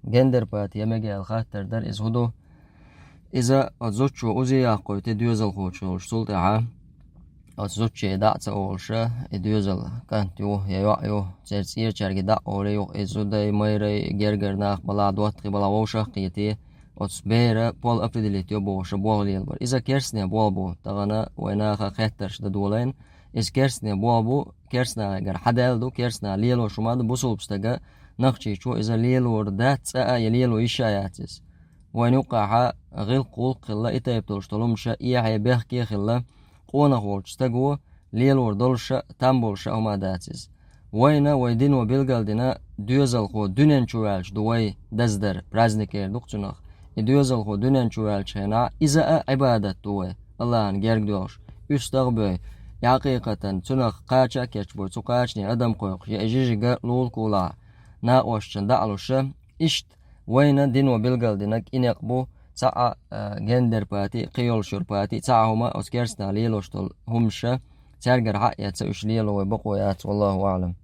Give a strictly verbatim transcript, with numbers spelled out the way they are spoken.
Гендер-пати я мега аьлла хаттар дара, иза хӀун ду? Иза оцу зудчо узи яккхуьйту доьзалхочуьнга йолуш, цул тӀаьхьа оцу зудчо дӀа а ца олуша, и доьзал кӀант ю я йоӀ ю, церан цӀерачаьрга дӀа а олий, юха и зудай, майрай, гергара нах балахь, доттагӀий балахь вовшах а кхетий, оцу бера пол определить йо бохуша болх лелабар. Иза керстанийн болх бу, тахана вайн наха хеттарш дан долийна. Иза керстанийн болх бу, керстанехьара хьадаьлла ду, керстанаха лелош хӀума ду, бусулба стага, нохчичо иза лелор дац цкъа а, я лело йиш а яц иза. Вайн юккъехьа гӀиллакх-гӀуллакх хилла, и тайпа долуш долу хӀумаша, эхье, бехке а хилла, къонах волчу стаго лелор долуша, там болуша а хӀума дац иза. Вайна вай дино билгалдина, доьзалхо дуьнен чу ваьлча ду вай даздар, праздник эр ду-кх цунах. И доьзалхо дуьнен чу ваьллачу хенахь иза а Ӏибадат ду вай, Аллахьан герга доьлхуш, уьстагӀ а бой, и хьакъикъатан цунах кхача а кечбой, цу кхачане адам кхойкхуш, я и жижиг а лулакулахь, накъосташна дӀа а луша, иштта вайна дино билгалдинарг и некъ бу, цхьа а, а, гендер-пати, кхин йолуш йолу пати, цхьа а хӀума оцу керстанаха лелош долу хӀумаша, цаьргара хьаэца уьш лело вай бакъо яц, валлаху аӀлам.